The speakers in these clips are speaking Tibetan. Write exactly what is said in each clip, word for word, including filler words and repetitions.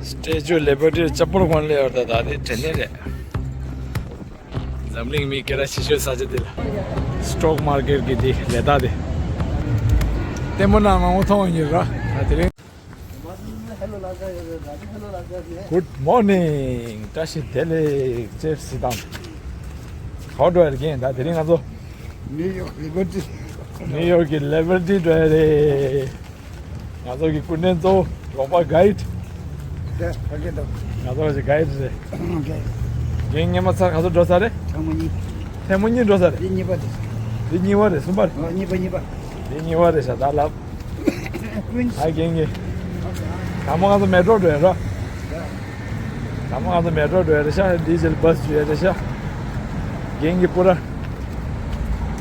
Statue of Liberty ལྕགས་པོར་གོན་ལེ་ཡོད་ད། ད་དེ་དྲན་ནི་རེད། འཛམ་གླིང་མི་སྐད་གྲགས་ཆེ་ཤོས་ས་ཆ་དེ་ལ། Stock Market གི་དེ་ལས་ད་དེ། ལྟད་མོ་ནང་མང་པོ་མཐོང་ཡོད་ར། ད་དེ་རིང་། Good morning. བཀྲ་ཤིས་བདེ་ལེགས། ཅེབ་སི་དང་། ག་པར་འགྲོ་ཡ་རེད་རྒན། ད་དེ་རིང་ང་ཚོ་New York Liberty. New York གི་Liberty འགྲོ་ཡ་རེད། ང་ཚོ་གི་སྐུ་མགྲོན་གཙོ་བོ་རོགས་པ་གྷའིཌ། དེ་ཕ་གི་འདུག་ང་ཚོ་གི་གྷའིཌ་རེད། རྒན་སྔོན་མ་ཚར་ག་ཚོད་འགྲོ་ཚར་རེད། ཐེངས་མ་གཉིས། ཐེངས་མ་གཉིས་འགྲོ་ཚར་རེད། འདི་གཉིས་པ་རེད། འདི་གཉིས་པ་རེད། གསུམ་པ་རེད། ཨོ་གཉིས་པ་གཉིས་པ། འདི་གཉིས་པ་རེད་ཤག་ད་ལབ། ཀུན། ཨ་རྒན་གྱིས། དང་པོ་ང་ཚོ་མེ་ཏྲོ་འགྲོ་ཡ་རོ། དང་པོ་ང་ཚོ་མེ་ཏྲོ་འགྲོ་ཡ་རེད་ཤག་འདིའི་རྗེས་ལ་བྷ་སི་འགྲོ་ཡ་རེད་ཤག་རྒན་གྱིས་པུ་ར་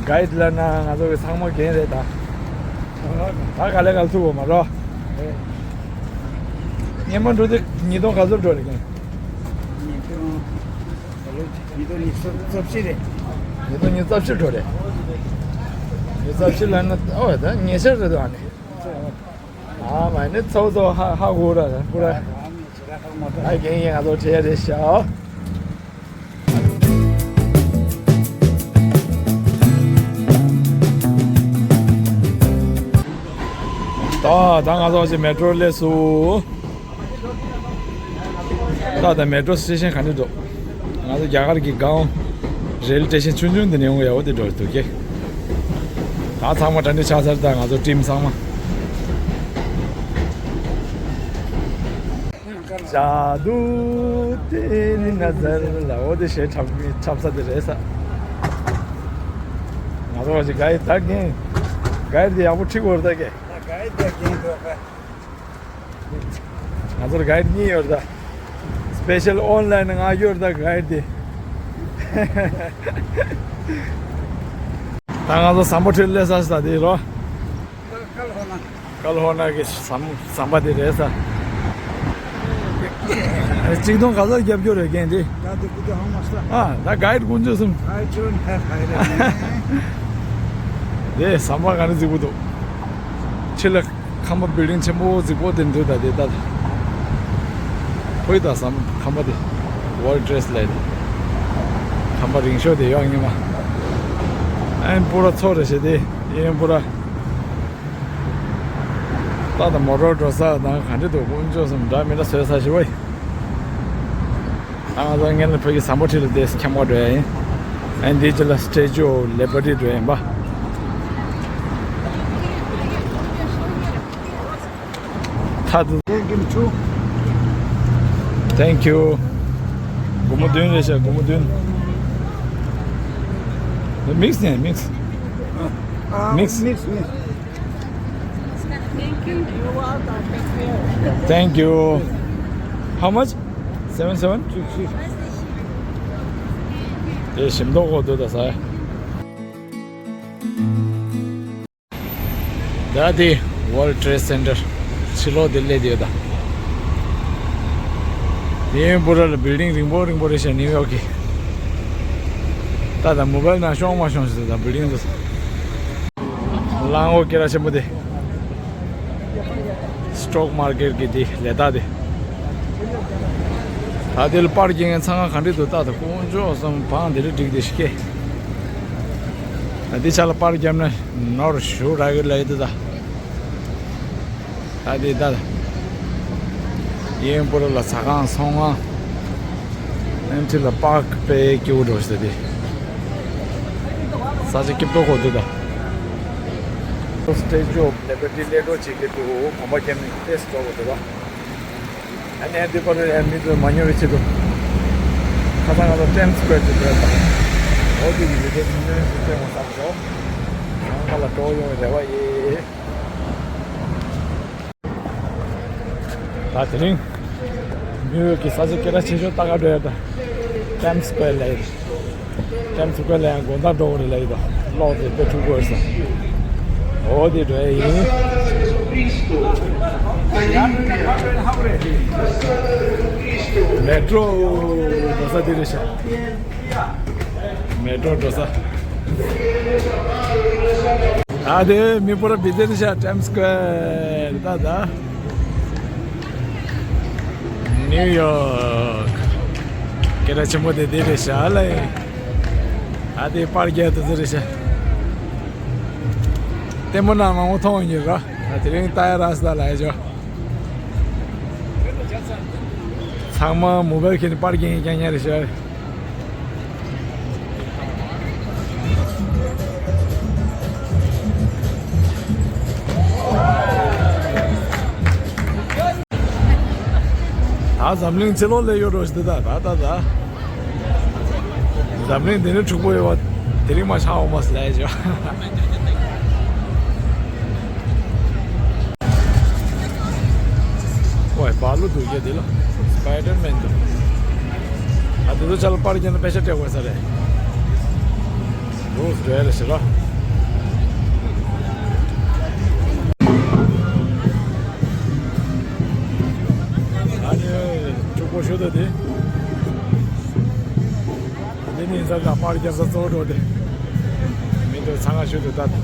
གྷའིཌ་ལབ་ན་ང་ཚོ་གི་ཚང་མ་རྒན་རེད་ད། ད་ག་ལེ་ག་ལེ་ཐུག་གོ་མ་རོ། སྔོན་མ་འགྲོ་དུས་ཉིས་སྟོང་ག་ཚོད་འགྲོ་རེད་རྒན། ཉིས་སྟོང་། ཉིས་སྟོང་ཉི་ཤུ་རྩ་བཞི་རེད། ཉིས་སྟོང་ཉི་ཤུ་རྩ་བཞི་འགྲོ་རེད། ཉི་ཤུ་རྩ་བཞི་ལབ་ན་ཨོ་ད་ཉེ་ཆར་རེད་འདུག་ཨ་ནི། ཨ་མ་ནི་ཚོ་ཚོ་ཧ་ཧ་གོ་ར་པུ་ར། ཨ་རྒན་ཡིན་ང་ཚོ་བྲེལ་རེད་ཤག་ད་ད་ང་ཚོ་ཅིག་མེ་ཏྲོ་སླེབས་སོང་། ད་ད་མེ་ཏྲོ་སི་ཊེ་ཤན་ག་འདྲ་འདུག་ང་ཚོ་རྒྱ་གར་གྱི་སྒང་རེལ་སི་ཊེ་ཤན་ཆུང་ཆུང་འདི་ནས་ཡོང་གི་ཡོད་འདི་འགྲོ་འདུག་གི་ད་ཚང་མ་གྲ་སྒྲིག་ཆགས་ཚར། ད་ང་ཚོ་ཊིམ་ཚང་མ། ཇ་དུ་ཏེ་རི་ན་ཛར་ལ་འོ་དེ་གཞས་འཁྲབ་འཁྲབ་ས་དེ་རེད་ས། ང་ཚོ་བ་ཞིག་ག་ཡི་ད་རྒན། ག་ཡི་དེ་ཡག་པོ་ཁྲིད་དགོས་རེད་ད་རྒན། ད་ག་ཡི་དེ་རྒན་འགྲོ་ཕེ། ང་ཚོར་གྷའིཌ་གཉིས་ཡོད་རེད་ད། སི་པེ་ཤལ་ཨོན་ལའིན་ནས་ང་ཡོད་རེད་ད་གྷའིཌ་དེ། ད་ང་ཚོ་ཟམ་པ་ཁྲིར་སླེབས་ས་ས་དེ་རོ། ཀལ་ཧོ་ན། ཀལ་ཧོ་ན་གི་ཟམ་ཟམ་པ་དེ་རེད་ས། ཨ་ཆིག་སྟོང་ག་ཚོད་རྒྱབ་སྐྱོར་རེད་རྒན་དེ། ད་དེ་ཀུ་དེ་ཧང་མ་ས། ཨ་ད་གྷའིཌ་དཀོན་མཆོག་གསུམ། གྷའིཌ་ཆོན་ཧ་ཧ་རེད། དེ་ཟམ་པ་ག་ནས་རྫིག་པོ་འདུག་ཕྱི་ལ། ཁང་པ་བིལ་ཌིང་ཆེན་པོ་རྫིག་པོ་དེ་འདུག་ད་དེ་ལྟ། ཁོའི་ད་བསམ་ཁང་པ་དེ་World Trade ལས་དེ། ཁང་པ་རིང་ཤོས་དེ་ཡོང་ཉི་མ། ཨན་པུ་ར་ཚོ་རེ་ཞེ་དེ་ཨན་པུ་ར། ད་ད་མོ་ཊར་འགྲོ་ས་དང་ག་འདྲ་འདུག་དཀོན་མཆོག་གསུམ་འདྲ་མི་འདྲ་བཟོས་ས་ཞིག་བས། ང་ཚོ་ངན་ལ་བོད་ཀྱི་ཟམ་པ་ཁྲིད་ལ་བསྡད་ཁྱམས་ཀ་འགྲོ་ཡ་ཡིན། ཨན་འདི་ཅི་ལ་Statue of Liberty འགྲོ་ཡ་ཡིན་པ། ཐ་དུ། Thank you. སྒོར་མོ་བདུན་རེད་ཤག་སྒོར་མོ་བདུན། མིག་སི་ནས་མིག་སི། ཨ། མིག་སི། མིག་སི་མིག་སི། Thank you. You're welcome. Thank you. Thank you. How much? Seven seven? Six six. དེ་ཞིམ་མདོག་གོ་དུ་ད་ས། ད་དེ་World Trade Center ཕྱི་ལོགས་དེ་སླེབས་ཡོད་ད། དེ་ཡིན་པུ་ར་ལ་བིལ་ཌིང་རིང་པོ་རིང་པོ་རེད་ཤག་ནིའུ་ཡོག་གི། ད་ད་མོ་བལ་ནང་ཤོང་མ་ཤོང་ཞིག་ད་བིལ་ཌིང་དུ། གླང་འོག་སྐེ་ར་ཆེན་པོ་དེ། སི་ཊོག་མར་ཀེཊ་གི་དེ་ལས་ད་དེ། ད་དེ་ལ་པར་རྒྱག་མཁན་ཚང་མ་ག་འདྲ་འདུག་ད་ད་དཀོན་མཆོག་གསུམ་བང་དེ་རིགས་བསྒྲིགས་དེ་ཤི་ཀེ། ད་འདི་ཆ་ལ་པར་བརྒྱབ་ན་ནོར་ཞུ་རག་གི་ལ་ཡི་འདི་ད། ད་འདི་ད། ཡིན་པུ་ར་ལ་ཟ་ཁང་ཚོང་ཁང་། ཨེམ་ཐི་ལ་པར་ཀ་དཔེ་སྐྱིད་པོ་འགྲོ་ཞིག་ད་འདི། ས་ཆ་སྐྱིད་པོ་གོ་འདི་ད། Statue of Liberty སླེབས་འགྲོ་བྱེད་ཀྱི་འདུག་གོམ་པ་བརྒྱབ་ནས་ཏེས་འགྲོ་གོ་འདི་ད། ཨ་ནི་འདི་པར་ཡང་མི་ཚོས་མ་ཉོ་བའི་ཆེད་དུ། ཁ་སང་ང་ཚོ་ཊེམ་སི་སྐུ་ཝེར་ཅིག་འགྲོ་ཡ་དང་། འོ་དེ་གི་ཡུལ་དེ་ཉུང་ཉུང་ཞིག་སྟོན་དགོས་བསམ་སོང་། ང་ལ་སྤྲོ་ཡོང་བའི་རེ་བ་ཡོད། ད་དེ་རིང་། ནིའུ་ཡོག་གི་ས་ཆ་སྐད་གྲགས་ཆེ་ཤོས་ལྟ་ག་འགྲོ་ཡ་ད། ཊེམ་སི་སྐུ་ཝེར་ལ་ཡིན། ཊེམ་སི་སྐུ་ཝེར་ལ་ཡང་དགོང་དག་འགྲོ་གི་རེད་ལ་ཡིན་ད། གློག་དེ་དཔེ་འཁྲུག་གི་ཡོད་ས། འོ་དེ་འགྲོ་ཡ་ཡིན། མེ་ཏྲོ་འགྲོ་ས་དེ་རེད་ཤག་མེ་ཏྲོ་འགྲོ་ས། ད་དེ་མི་པོ་ར་བི་ཛི་རེད་ཤག་ཊེམ་སི་སྐུ་ཝེར་ད་ད། ནིའུ་ཡོག་སྐད་གྲགས་ཆེན་པོ་དེ་དེ་རེད་ཤག་ལ། ཨ་དེ་པར་རྒྱག་དུས་ཚོད་རེད་ཤག་ལྟད་མོ་ནང་མང་པོ་མཐོང་ཡོད་ར། ཨ་དེ་རིང་ལྟ་ཡ་རག་སོང་ད་ལ་ཡ་ཅོ། ཚང་མ་མོ་བལ་ཁྱེར་ནས་པར་རྒྱག་རྒྱག་མཁན་རེད་ཤག་ད་འཛམ་གླིང་ཕྱི་ལོགས་ལ་ཡོད་རོགས་ཞིག་འདུག་ད་ད་ད་ད། འཛམ་གླིང་འདི་ནས་འཁྲུག་པོ་ཡོད་པ་དེ་རིང་མ་ཆགས་འོང་མ་སླེབས་ཤོག་ཝའི་བ་ལུ་འདུག་ཡ་འདི་ལ་སི་པའི་ཌར་མེན་འདུག་ཨ་དེ་ཚོ་ཅ་ལག་པར་རྒྱག་ན་པེ་ཤ་སྤྲད་དགོས་ས་རེད། རུལ་སི་འགྲོ་ཡ་རེད་ཟེར་རོ། ཨ་ནི་ཕྱུག་པོ་ཞུ་ད་དེ། འདི་ནི་ས་ལ་པར་རྒྱག་ས་གཙོ་བོ་འགྲོ་དེ། མི་འདུག་ཚང་ང་ཞུ་དུ་ད་དེ།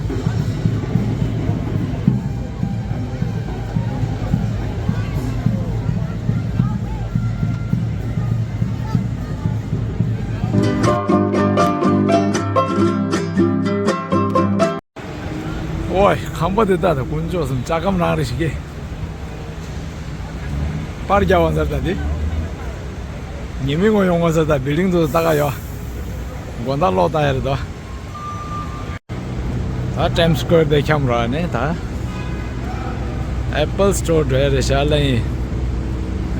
ཨོའི་ཁང་པ་དེ་ད་ད་དཀོན་མཆོག་གསུམ་ལྕགས་སྒམ་རང་རེད་ཤག་གི་པར་རྒྱག་འོང་ཟེར་ད་དེ། ཉི་མའི་ངོ་ཡོང་ངོ་ཟེར་ད་བིལ་ཌིང་དུ་ལྟ་ག་ཡོད། དགོང་དག་ལོག་ལྟ་ཡ་རེད་དོ། ད་ཊེམ་སི་སྐོེར་དེ་འཁྱམས་ར་ནས་ད། ཨེ་པལ་སི་ཊོར་འགྲོ་ཡ་རེད་ཤག་ལ་ཡིན།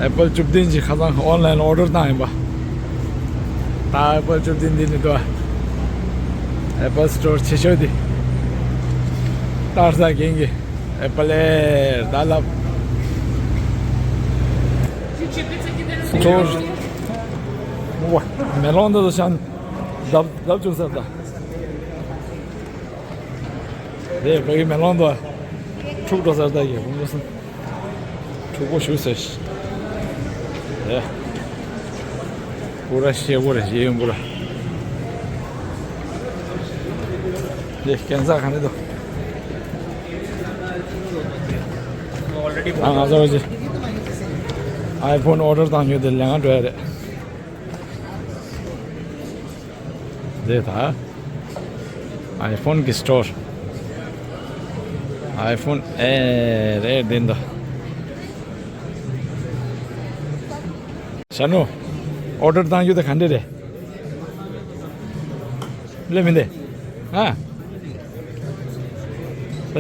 ཨེ་པལ་བཅུ་བདུན་གྱི་ཁ་སང་ཨོན་ལན་ཨོ་ཌར་བཏང་ཡིན་པ། ད་ཨེ་པལ་བཅུ་བདུན་འདི་ནི་དོ། ཨེ་པལ་སི་ཊོར་ཆེ་ཤོས་དེ། སྟར་ས་རྒན་གྱི་ཨེ་པལ་ཨེར་ད་ལབ། སི་ཊོར། ཝ། མེ་ལོང་དུ་ཤང་། ལྡབ་ལྡབ་བཅུག་ས་ད། རེད་ཕ་གི་མེ་ལོང་དུ། འཁྲུག་འགྲོ་ས་ད་ཡ་བུ་མོ་སང་། འཁྲུག་པོ་ཞུ་ཟེར། ཨེ། པུ་ར་ཤེ་པོ་རེ་ཤེ་ཡོན་པུ་ར། ཨེ་ཀན་ས་ག་ནས་དོ། ཨ་ང་ཚོ་རེ་ཤེ། ཨའི་ཕོན་ཨོ་ཌར་བཏང་ཡོད་དེ་ལས་ང་འགྲོ་ཡ་རེད། དེ་ད། ཨའི་ཕོན་གི་སི་ཊོར། ཨའི་ཕོན་ཨེ་རེད་དེ་འདུག་ཤ་ནུ། ཨོ་ཌར་བཏང་རྒྱུ་དེ་ག་འདྲ་རེད། སླེབས་མི་འདུག་ཨ། ད་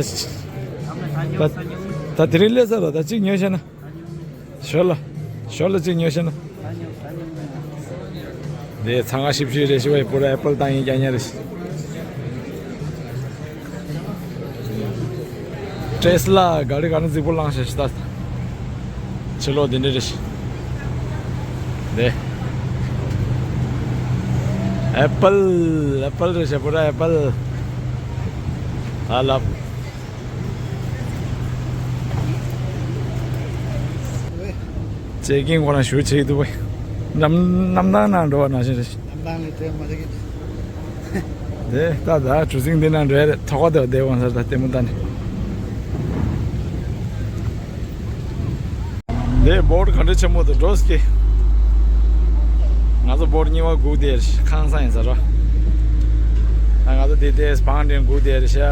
ད་ད་དེ་རིང་སླེབས་ས་ར་ད་གཅིག་ཉོས་ཤེ་ན། ཞོར་ལ། ཞོར་ལ་གཅིག་ཉོས་ཤེ་ན། འདི་ཚང་ང་ཞིབ་ཞིབ་རེ་ཞིབ་པའི་པུ་ར་ཨེ་པལ་བཏང་ཡིན་རྐྱང་རྐྱང་རེད། ཊེ་སི་ལ་ག་རེ་ག་རེ་རྫིག་པོ་བླངས་ཤག་ཤི་ད། ཕྱི་ལོགས་འདི་འདྲ་རེད་ཤག་འདི། ཨེ་པལ། ཨེ་པལ་རེད་ཤག་པུ་ར་ཨེ་པལ། ཨ་ལབ། ཅེ་ཀིང་ཁོ་རང་ཞུ་བྱེད་ཀྱི་འདུག་པས། གནམ་གནམ་ཐང་ནང་འགྲོ་བ་ནང་བཞིན་རེད། གནམ་ཐང་ནས་ཐོན་མ་ཐུབ་ཀྱི་འདུག་དེ་ལྟ་ད་གྲུ་གཟིངས་འདི་ནང་འགྲོ་ཡ་རེད། ཐོག་ཁ་དེ་བ་བསྡད་འོང་ཟེར་ད་ལྟད་མོ་ལྟ་ནས། འདི་བོར་ཌི་ག་འདྲ་ཆེན་པོ་འདུག་འགྲོ་སྐྱེ། ང་ཚོ་བོར་ཌི་གཉིས་པ་སྒུག་བསྡད་ཁང་བཟང་ཡིན་ཟེར་རོ། ང་ཚོ་འདི་དེ་བང་ཌེན་སྒུག་བསྡད་ཤག་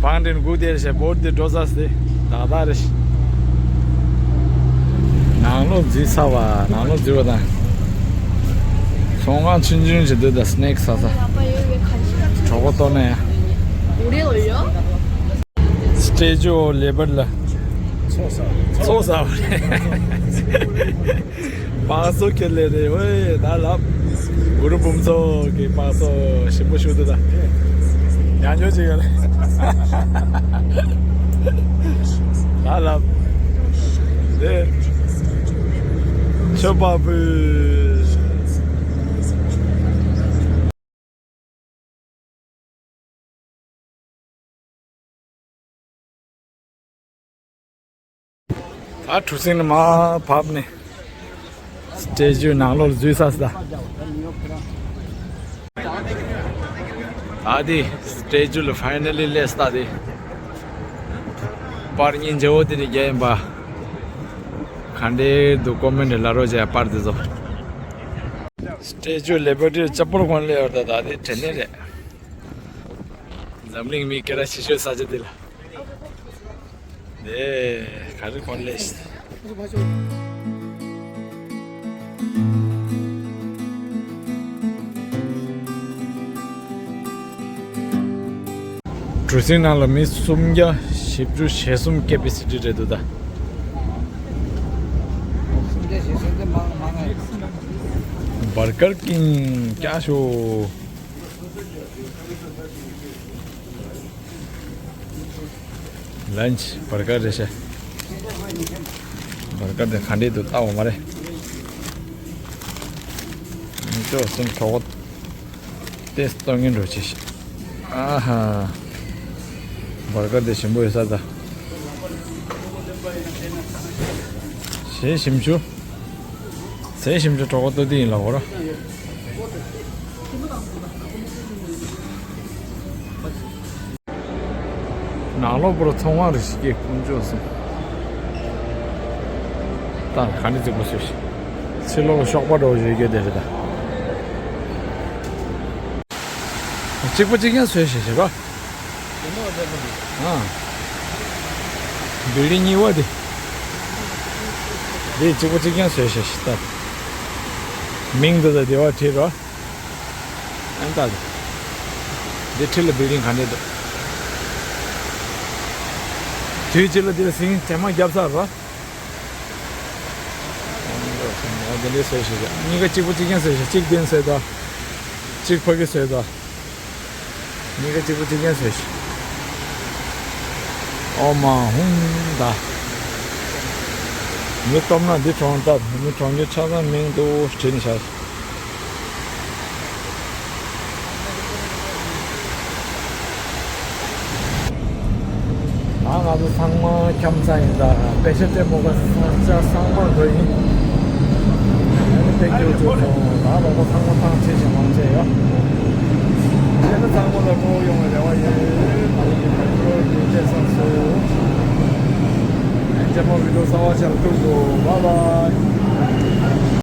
བང་ཌེན་སྒུག་བསྡད་ཤག་བོར་ཌི་འདི་འགྲོ་ས་སྟེ་ཏག་ཏག་རེད། ནང་ལོགས་འཛུལ་ཚར་བ། ནང་ལོགས་འཛུལ་བ་དང་། ཚོང་ཁང་ཆུང་ཆུང་ཞིག་འདུག་ད་སི་ནེག་ཟ་ས། གྲོད་ཁོག་ལྟོགས་ན་ཡང་། སི་ཊེ་ཅུ་ཨོཕ་ལི་བར་ཊི་ལ། ཚོགས་བསགས། ཚོགས་བསགས་པ་རེད། བང་སོ་ཁེ་ལེ་རེད་ཝེ་ད་ལབ། གུ་རུ་འབུམ་ཚོགས་ཀྱི་བང་སོ་ཞིམ་པོ་ཞུ་འདུག་ད། ཉམས་མྱོང་ཅིག་ཡོད་རེད། ད་ལབ། དེ། ཆོས་པ་བུ། ད་གྲུ་གཟིངས་ནས་མར་བབས་ནས་སི་ཊེ་ཅུ་ནང་ལོགས་ལ་འཛུལ་ཚར་སོང་ད། ད་དེ་སི་ཊེ་ཅུ་ལ་ཕའི་ནལ་ལི་སླེབས་སོང་ད། དེ་པར་སྙིང་རྗེ་བོ་དེ་ནས་རྒྱག་ཡིན་པ། ག་འདྲའི་འདུག་ཀོ་མེན་ཊི་ལ་རོགས་བྱས། པར་དེ་ཚོ། སི་ཊེ་ཅུ་ལི་བར་ཊི་ལྕགས་པོར་གོན་ལེ་ཡོད་ད། ད་དེ་དྲན་ནི་རེད། འཛམ་གླིང་མི་སྐད་གྲགས་ཆེ་ཤོས་ས་ཆ་དེ་ལ། དེ་ག་རེ་གོན་ལེ་ཤི། གྲུ་གཟིངས་ནང་ལ་མི་སུམ་བརྒྱ་བཞི་བཅུ་ཞེ་གསུམ་ཀེ་པེ་སི་ཊི་རེད་འདུག་ད། སུམ་བརྒྱ་ཞེ་གསུམ་དེ་མང་མང་ངེས། བར་གར་ཀིང་ཀྱ་ཤོ། ལན་ཆི་བར་གར་རེད་ཤག་བར་གར་དེ་ག་འདྲས་འདུག་ལྟ་འོ་མ་རེད། ཅོ་སུན་གྲོགས་པོ་ཏེས་སྟོན་ངན་འགྲོ་ཆེ་ཤག་ཨ་ཧ། བར་གར་དེ་ཞིམ་པོ་ཡོད་ས་ད། ཞེ་ཞིམ་ཆུ། ཟས་ཞིམ་ཆུ་གྲོགས་པོ་ཏོ་ཏི་ཡིན་ལ་འོ་ར། ནང་ལོགས་པོ་ར་ཚོང་བ་རེ་ཞིག་གིས་ཀུན་སྤྱོད་སོང་། ད་ག་ནི་རྫིག་པོ་བཟོས་ཤིག་ཕྱི་ལོགས་ལ་ཤོག་པ་འགྲོ་བཞིན་ཡོད་དེ་རེད་ད། གཅིག་པ་གཅིག་རྐྱང་བཟོས་ཤིག་བྱེད་རོགས། ཨ། བིལ་ཌིང་གཉིས་པ་དེ། དེ་གཅིག་པ་གཅིག་རྐྱང་བཟོས་ཤིག་ད། མིང་དེ་དང་དེ་བ་བྲིས་རོགས། ཨན་ད། འདི་ཁྲི་ལ་བིལ་ཌིང་ག་འདྲས་འདུག་དུས་གཅིག་ལ་འདི་ལ་ཟིང་དྲན་མ་བརྒྱབ་ཚར་བ། འདི་འདྲས་བཟོས་ཤིག་གཉིས་ཀ་གཅིག་པ་གཅིག་རྐྱང་བཟོས་ཤིག་གཅིག་འདི་བཟོས་དང་། གཅིག་ཕ་གི་བཟོས་དང་། གཉིས་ཀ་གཅིག་པ་གཅིག་རྐྱང་བཟོས་ཤིག་ཨོ་མ་ཧུམ་ད། མི་སྟོབས་ན་འདི་གྲོང་ད། མི་གྲོང་ཁྱེར་ཆ་ཚང་མིང་དུ་བྲིས་ནས་བཞག་ད་ང་ཚོ་ཚང་མ་འཁྱམ་ས་ཡིན་ད། པེ་ཤ་ཏྲེ་མོ་ག་ས་ཆ་ཚང་མ་འགྲོ་ཡིན། ཨ་ནི་དཔེ་སྐྱོ་ཅོ་སོང་། ད་ལོག་པ་ཚང་མ་ཐང་ཆད་ཅིག་མང་ཆེ་ཡོད། ཆེ་ན་ཚང་མ་ལ་སྤྲོ་བོ་ཡོང་བའི་རེ་བ་ཡོད། ད་ལོ་གི་ཕ་གི་རོ་གི་སྐད་སང་སོ། རྒྱ་མ་བི་ལོ་ས་བ་ཆ་ལ་ཐུག་གོ། བ་བ།